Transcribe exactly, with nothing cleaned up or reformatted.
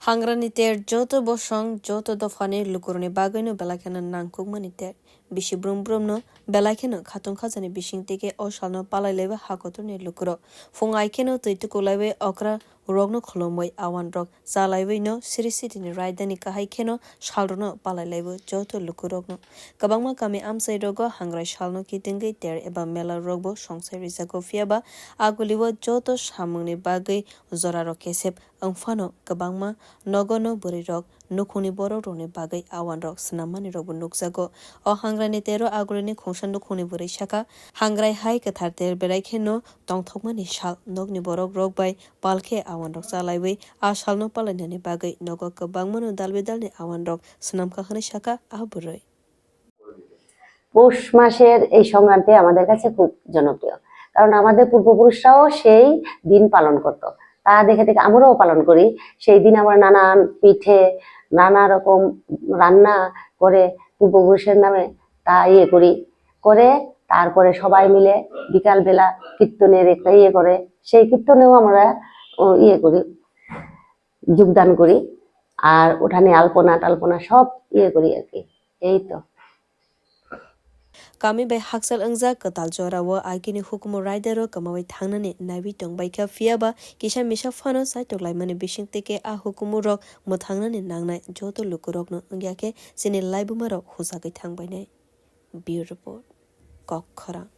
Hangrani ter joto bosong, joto dophani lukurokni bagwino belai kheno nangkukmani ter. Bisi brum brumno belai kheno khatung khajani bising teke o salno palai laiwi hakotorni lukurok. Phung ai kheno twi tukulaiwi okra rokno khulumwi awan rok chalaiwi no siri sitini raidani kahai kheno salrokno palai laiwi joto lukurokno. Kwbangma kami amchai rogo hangrai salno kitingwi ter eba mela rokbo songsai rijago, phiyaba agulio joto samungni bagwi jorarok kesep wngphano kwbangma nogo no bwrwi rok nukhungni borok rokni bagwi awan rok swnammani rokbo nukjago. O hangrani tero agulini khungsa nukhungni bwrwi sakha, hangrai hai kwthar ter berai kheno tongthokmani sal nokni borok rok bai pal khe awan rok chalaiwi a salno palainani bagwi nogo kwbangmano dal bedalni awan rok swnamkha hwnwi sakha a bwrwi. পৌষ মাসের এই সংক্রান্তি আমাদের কাছে খুব জনপ্রিয়, কারণ আমাদের পূর্বপুরুষরাও সেই দিন পালন করত। তা দেখে দেখে আমরাও পালন করি। সেই দিন আমরা নানান পিঠে, নানা রকম রান্না করে পূর্বপুরুষের নামে তা ইয়ে করি। করে তারপরে সবাই মিলে বিকালবেলা কীর্তনের একটা ইয়ে করে, সেই কীর্তনেও আমরা, ও, ইয়ে করি, যোগদান করি। আর উঠানে আলপনা টালপনা সব ইয়ে করি আর কি। এই তো। Kami bai hakchal wngjak kwtal jorao agini hukumu raidero kwmawi thangnani naiwi tongbaikha, phiyaba kisa misa phano chaitok laimani bising teke a hukumu rok mwthangnani nangnai joto lukurokno wngya khe chini laibumarok hujagwi thangbainai. Bureau Report, Kokkhorang.